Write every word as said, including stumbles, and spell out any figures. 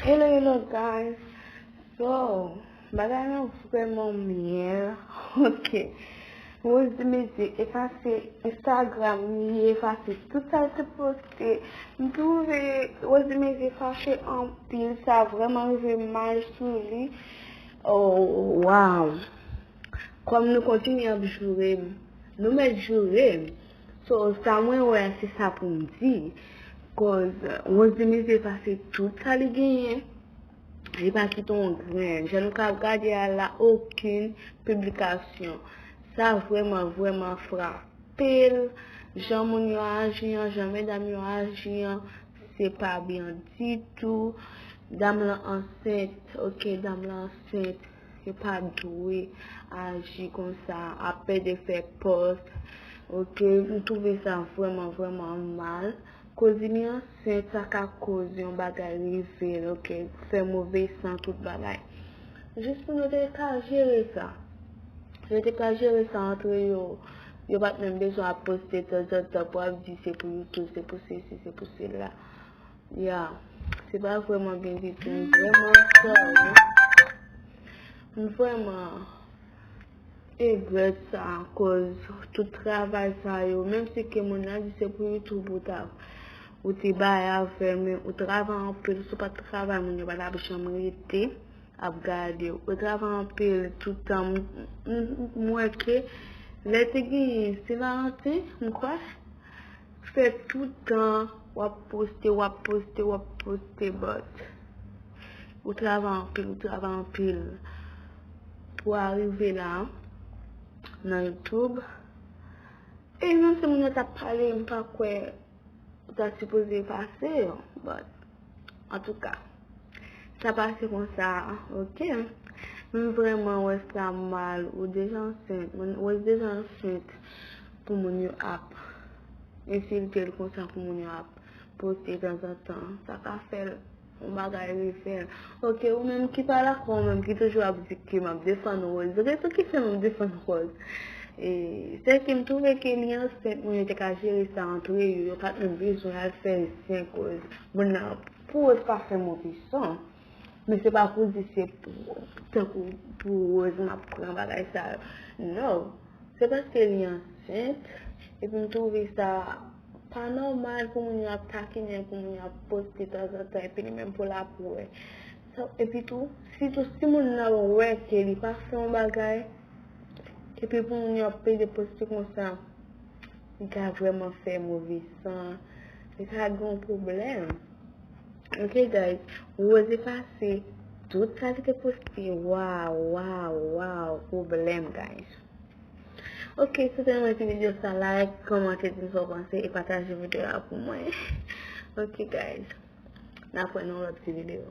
Hello, hello guys. So, bagay lan vrèman myèl. Ok. Rosie Mézié efase Instagram li, efase tout sa l te poste. M twouve Rosie Mézié fache anpil, sa vrèman rive mal sou li. Oh, wow. Kòm nou kontinye ap joure m, nou mèt joure m. So, sa mwen wè a, se sa pou m di. Koz Rosie Mézié efase tout sa li genyen. Li pa kite yon grenn. Jan nou ka gade a la, okenn piblikasyon. Sa vrèman, vrèman frape l. Jan moun yo aji an, jan medam yo aji an, se pa byen ditou. Dam lan ansent, ok, dam lan ansent. Yo pa dwe aji konsa, ap pede fè pòs. Ok, m twouve sa vrèman, vrèman mal. Koz li ansent, sa ka koz yon bagay rive l, ok, fè move san, tout bagay. Jis pou yo te ka jere sa. Yo te ka jere sa antre yo. Yo pa t menm bezwen ap poste tanzantan pou ap di se pou YouTube, se pou sesi, se pou sela. Ya, se pa vrèman byen ditou. M vrèman sòri. M vrèman regrèt sa, akoz tout travay sa yo, menm si ke moun nan di se pou YouTube ou ta, ou te bay avè l, men ou travay anpil, si w pa t travay, moun yo pa t ap janm rete ap gade w. Ou travay anpil tout tan. M, m, m wè ke lè te genyen Sen Valanten, m kwè, fè tout tan w ap poste, w ap poste, w ap poste, but ou travay anpil, ou travay anpil pou arive la nan YouTube. E menm si moun yo t ap pale, m pa kwè ou ta sipoze efase yo, but antouka, sa pase konsa, ok. M vrèman wè sa mal, ou deja ansent, moun, ou deja ansent pou moun yo ap ensilte l konsa, pou moun yo ap poste tanzantan. Sa ka fè l yon bagay rive l. Ok, ou menm ki pa dakò, ou menm ki toujou ap di ke m ap defann Rose. Rezon ki fè m ap defann Rose, e, se ke m twouve ke li ansent, moun yo te ka jere sa antre yo, yo pa t menm bezwen al fè zen, koz moun nan, pou Rose pa fè move san. Men se pa pou di se pou, tankou pou Rose m ap pran bagay sa yo. No. Se paske li ansent, epi m twouve sa pa nòmal pou moun yo ap takinen, pou moun yo ap poste tanzantan, epi li menm pou l ap wè. So, epi tou, sitou si moun nan wè ke li pa fè yon bagay, epi pou moun yo ap pede poste konsa, li ka vrèman fè move san, li ka gen yon pwoblèm. Ok, guys, Rose efase tout sa li te poste. Waw, waw, waw, pwoblèm, guys. Ok, si w te renmen ti videyo sa, like, kòmante, di m sa w panse e pataje videyo a pou mwen. Ok, guys, n ap wè nan yon lòt ti videyo.